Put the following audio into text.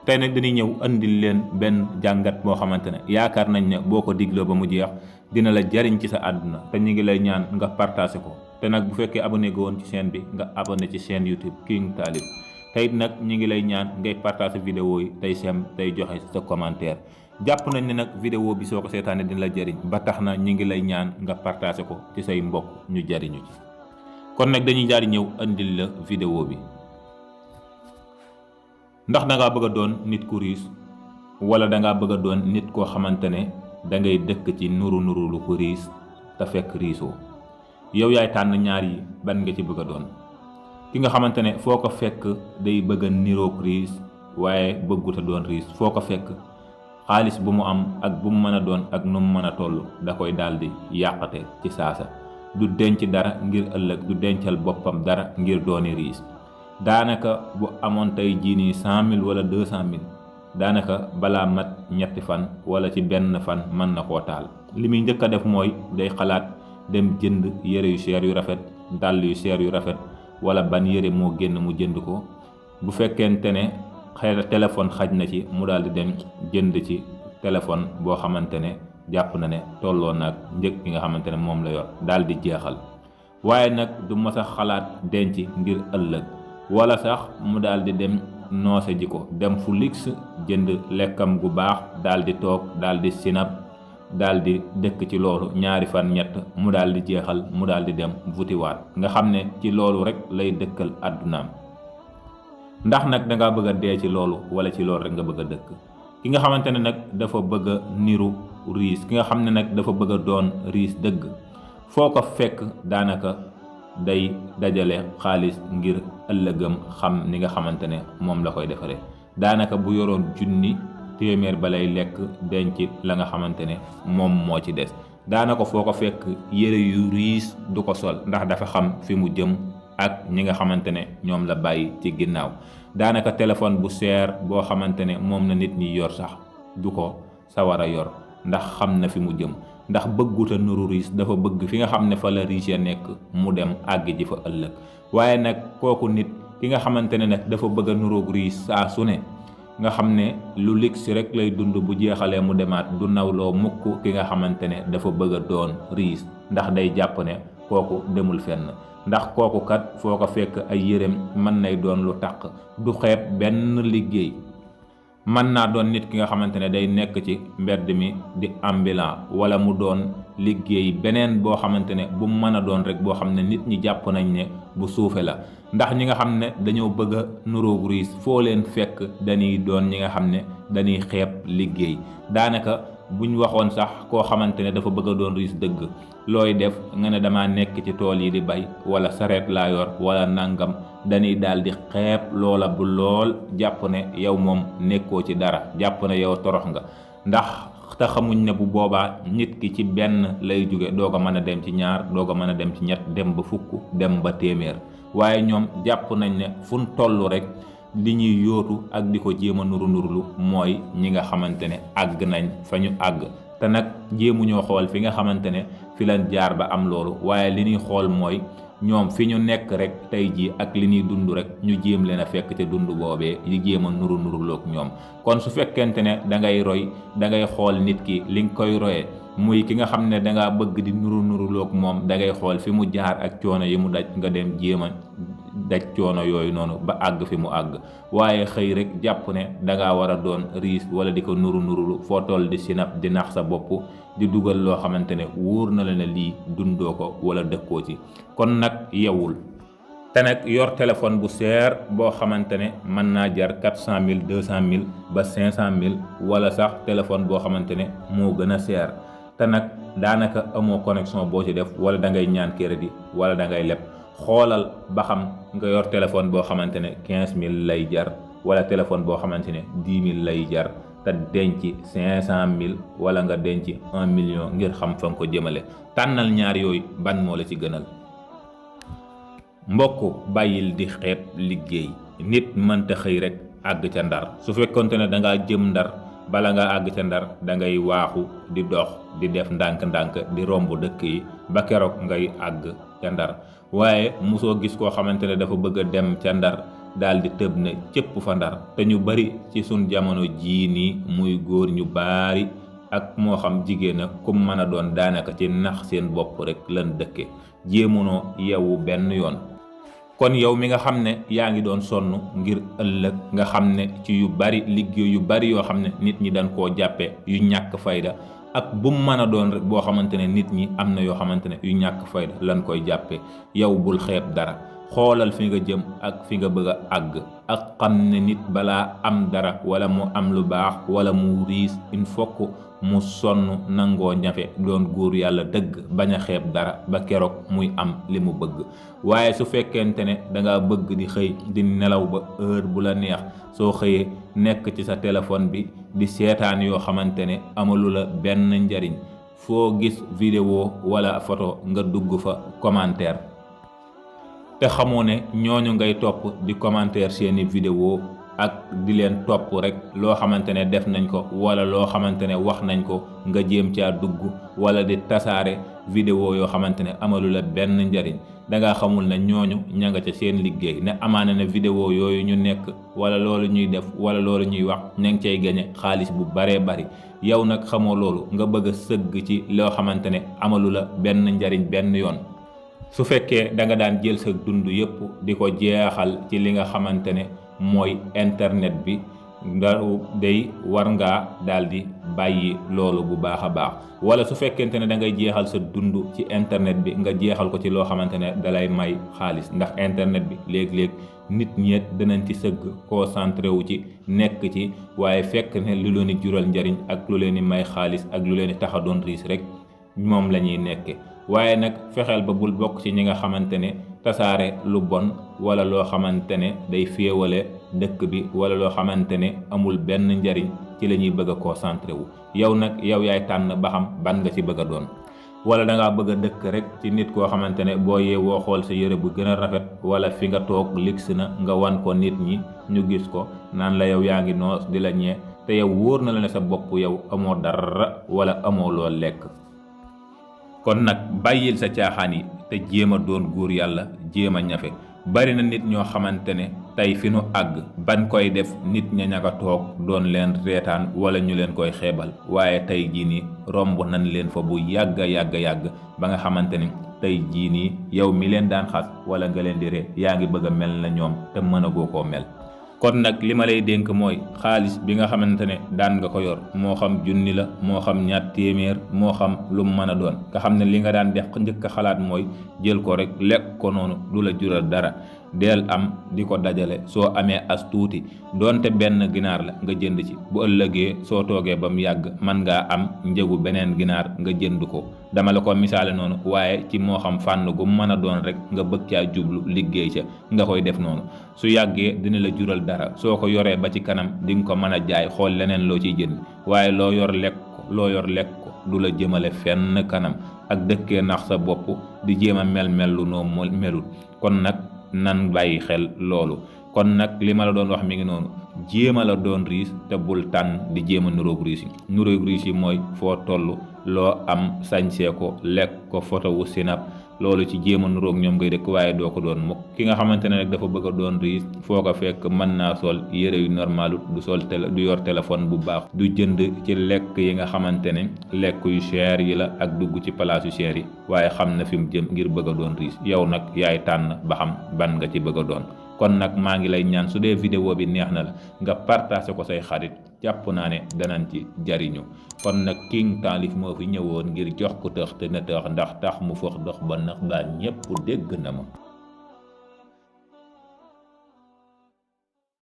tey nag dañuy ñëw andil leen benn jàngat boo xamante ne yaakaar nañ ne boo ko digloo ba mu jeex dina la jariñ ci sa àdduna te ñu ngi lay ñaan nga partagé ko te nag bu fekkee abonné ga woon ci chaîne bi nga abonné ci chaîne YouTube King Taalib tey nag ñu ngi lay ñaan ngay partagé vidéo yi tey sem tey joxe sa commentaire jàpp nañ ne nag vidéo bi soo ko seetaanee dina la jariñ ba tax na ñu ngi lay ñaan nga partagé ko ci say mbokk ñu jariñu ci kon nag dañuy daal di ñëw andil la vidéo bi. ndax da ngaa bëgg a doon nit ku riis wala da ngaa bëgg a doon nit koo xamante ne da ngay dëkk ci nuru lu ko riis te fekk riisoo yow yaay tànn ñaar yi ban nga ci bëgg a doon ki nga xamante ne foo ko fekk day bëgg a niroog riis waaye bëggut a doon riis foo ko fekk xaalis bu mu am ak bu mu mën a doon ak nu mu mën a toll da koy daal di yàqate ci saasa du denc dara ngir ëllëg du dencal boppam dara ngir dooni riis daanaka bu amoon tey jii nii 100 000 wala 200 000 daanaka balaa mat ñetti fan wala ci benn fan mën na koo taal li muy njëkk a def mooy day xalaat dem jënd yére yu cher yu rafet dàll yu cher yu rafet wala ban yére moo génn mu jënd ko bu fekkente ne xëy na téléphone xaj na ci mu daal di dem jënd ci téléphone boo xamante ne jàpp na ne tolloo naag njëg gi nga xamante ne moom la yor daal di jeexal waaye nag du mës a xalaat denc ngir ëllëg. wala sax mu daal di dem noose ji ko dem fu lix jënd lekkam gu baax daal di toog daal di sinap daal di dëkk ci loolu ñaari fan ñett mu daal di jeexal mu daal di dem vutiwaat nga xam ne ci loolu rek lay dëkkal àddunaam ndax nag dangaa bëgg a dee ci loolu wala ci loolu rek nga bëgg a dëkk ki nga xamante ne nag dafa bëgg a niru riis ki nga xam ne nag dafa bëgg a doon riis dëgg foo ko fekk daanaka day dajale xaalis ngir ëllëgam xam ni nga xamante ne moom la koy defaree daanaka bu yoroon junni téeméer ba lay lekk denc la nga xamante ne moom moo ci des daanaka foo ko fekk yére yu riis du ko sol ndax dafa xam fi mu jëm ak ñi nga xamante ne ñoom la bàyyi ci ginnaaw daanaka téléphone bu seer boo xamante ne moom la nit ñi yor sax du ko sawar a yor ndax xam na fi mu jëm ndax bëgguta nuru riis dafa bëgg fi nga xam ne fa la riis ya nekk mu dem àgg ji fa ëllëg waaye nag kooku nit ki nga xamante ne nag dafa bëgg a nuroog riis saa su ne nga xam ne lu ligg rek lay dund bu jeexalee mu demaat du nawloo mukk ki nga xamante ne dafa bëgg a doon riis ndax day jàpp ne kooku demul fenn ndax kooku kat foo ko fekk ay yéreem mën nay doon lu taq du xeeb benn liggéey mën naa doon nit ki nga xamante ne day nekk ci mbedd mi di ambulant wala mu doon liggéey beneen boo xamante ne bu mën a doon rek boo xam ne nit ñi jàpp nañ ne bu suufe la ndax ñi nga xam ne dañoo bëgg a nuroog riis foo leen fekk dañuy doon ñi nga xam ne dañuy xeeb liggéey daanaka buñ waxoon sax koo xamante ne dafa bëgg a doon riis dëgg looy def nga ne dama nekk ci tool yi di bay wala sareet laa yor wala nangam dañuy daal di xeeb loola bu lool jàpp ne yow moom nekkoo ci dara jàpp ne yow torox nga ndax te xamuñ ne bu boobaa nit ki ci benn lay jóge doog a mën a dem ci ñaar doog a mën a dem ci ñett dem ba fukk dem ba téeméer waaye ñoom jàpp nañ ne fu ñu toll rek li ñuy yóotu ak di ko jéem a nurulu mooy ñi nga xamante ne àgg nañ fa ñu àgg te nag jéemuñoo xool fi nga xamante ne fi leen jaar ba am loolu waaye li ñuy xool mooy ñoom fi ñu nekk rek tey jii ak li ñuy dund rek ñu jéem leen a fekk te dund boobee yi jéem a nuruloog ñoom kon su fekkente ne da ngay roy da ngay xool nit ki li nga koy royee muy ki nga xam ne dangaa bëgg di nuruloog moom da ngay xool fi mu jaar ak coono yi mu daj nga dem jéem a daj coono yooyu noonu ba àgg fi mu àgg waaye xëy rek jàpp ne dangaa war a doon riis wala di ko nurulu foo toll di sinap di nax sa bopp di dugal loo xamante ne wóor na la ne lii dundoo ko wala dëkkoo ci kon nag yewul te nag yor téléphone bu seer boo xamante ne mën naa jar 400 000 200 000 ba 500 000 wala sax téléphone boo xamante ne moo gën a seer te nag daanaka amoo connexion boo ci def wala da ngay ñaan crédit wala da ngay leb xoolal ba xam nga yor téléphone boo xamante ne 15000 lay jar wala téléphone boo xamante ne 10 000 lay jar te denc 500 000 wala nga denc 1 million ngir xam fa nga ko jëmale tànnal ñaar yooyu ban moo la ci gënal. mbokk bàyyil di xeeb liggéey nit mënta xëy rek àgg ca ndar su fekkonte ne dangaa jëm ndar bala nga àgg ca ndar da ngay waaxu di dox di def ndànk-ndànk di romb dëkk yi ba keroog ngay àgg ca ndar waaye mosoo gis koo xamante ne dafa bëgg a dem ca ndar daal di tëb ne cëpp fa Ndar. te ñu bari ci sun jamono jii nii muy góor ñu baari ak moo xam jigéen ak kum mën a doon daanaka ci nax seen bopp rek lan dëkke jéemunoo yewu benn yoon. kon yow mi nga xam ne yaa ngi doon sonn ngir ëllëg nga xam ne ci yu bari liggéey yu bari yoo xam ne nit ñi dañ koo jàppe yu ñàkk fayda ak bu mu mën a doon rek boo xamante ne nit ñi am na yoo xamante ne yu ñàkk fayda lan koy jàppe yow bul xeeb dara. xoolal fi nga jëm ak fi nga bëgg a àgg ak xam ne nit balaa am dara wala mu am lu baax wala mu riis il faut mu sonn nangoo ñafe doon góor yàlla dëgg bañ a xeeb dara ba keroog muy am li mu bëgg. waaye su fekkente ne danga bëgg di xëy di nelaw ba heure bu la neex soo xëyee nekk ci sa téléphone bi di seetaan yoo xamante ne amalu la benn njariñ foo gis vidéo wala photo nga dugg fa commentaire te xamoo ne ñooñu ngay topp di commentaire seeni vidéo ak di leen topp rek loo xamante ne def nañ ko wala loo xamante ne wax nañ ko nga jéem caa dugg wala di tasaare vidéo yoo xamante ne amalu la benn njariñ. dangaa xamul ne ñooñu ña nga ca seen liggéey ne amaana ne vidéo yooyu ñu nekk wala loolu ñuy def wala loolu ñuy wax ña ngi cay gañe xaalis bu baree bari. yow nag xamoo loolu nga bëgg a sëgg ci loo xamante ne amalu la benn njariñ benn yoon. su fekkee da nga daan jël sa dund yépp di ko jeexal ci li nga xamante ne mooy internet bi nga day war ngaa daal di bàyyi loolu bu baax a baax. wala su fekkente ne da ngay jeexal sa dund ci internet bi nga jeexal ko ci loo xamante ne dalay may xaalis ndax internet bi léeg-léeg nit ñeet danañ ci sëgg concentré wu ci nekk ci waaye fekk ne lu leen di jural njariñ ak lu leen di may xaalis ak lu leen di tax a doon riis rek moom la ñuy nekke. waaye nag fexeel ba bul bokk ci ñi nga xamante ne tasaare lu bon wala loo xamante ne day féewale dëkk bi wala loo xamante ne amul benn njariñ ci la ñuy bëgg a concentré wu. yow nag yow yaay tànn ba xam ban nga ci bëgg a doon. wala dangaa bëgg a dëkk rek ci nit koo xamante ne boo yeewoo xool sa yére bu gën a rafet wala fi nga toog liggs na nga wan ko nit ñi ñu gis ko naan la yow yaa ngi noos di la ñee te yow wóor na la ne sa bopp yow amoo dara wala amoo loo lekk. kon nag bàyyil sa caaxaan yi te jéem a doon góor yàlla jéem a ñafe. bari na nit ñoo xamante ne tey fi nu àgg ban koy def nit ña ñaka toog doon leen reetaan wala ñu leen koy xeebal waaye tey jii nii romb nañ leen fa bu yàgg ba nga xamante ni tey jii nii yow mi leen daan xas wala nga leen di ree yaa ngi bëgg a mel na ñoom te mën a goo koo mel. kon nag li ma lay dénk mooy xaalis bi nga xamante ne daan nga ko yor moo xam junni la moo xam ñaar téeméer moo xam lu mu mën a doon nga xam ne li nga daan def njëkk a xalaat mooy jël ko rek lekk ko noonu du la jural dara. deel am di ko dajale soo amee as tuuti doonte benn ginaar la nga jënd ci bu ëllëgee soo toogee ba mu yàgg mën ngaa am njëgu beneen ginaar nga jënd ko. dama la ko misaale noonu waaye ci moo xam fànn gu mën a doon rek nga bëgg caa jublu liggéey ca nga koy def noonu su yàggee dina la jural dara soo ko yoree ba ci kanam di nga ko mën a jaay xool leneen loo ciy jënd waaye loo yor lekk ko du la jëmale fenn kanam ak dëkkee nax sa bopp di jéem a mel lu noo melul. kon nag nan bàyyi xel loolu. kon nag li ma la doon wax mi ngi noonu jéema la doon riis te bul tànn di jéem a nuróog riis yi mooy foo toll loo am sañsee ko lekk ko photo wu sinap loolu ci jéem a nuróog ñoom ngay dëkk waaye doo ko doon mukk. ki nga xamante ne rek dafa bëgg a doon riis foo ko fekk mën naa sol yére yu normalu du yor téléphone bu baax du jënd ci lekk yi nga xamante ne lekk yu cher yi la ak dugg ci place yu cher yi waaye xam na fi mu jëm ngir bëgg a doon riis. yow nag yaay tànn ba xam ban nga ci bëgg a doon. kon nag maa ngi lay ñaan su dee vidéo bi neex na la nga partagé ko say xarit jàpp naa ne danañ ci jariñu. kon nag King Taalif moo fi ñëwoon ngir jox ko tëx te na tëx ndax tax mu fox dox ba nax baa ñépp dégg na ma.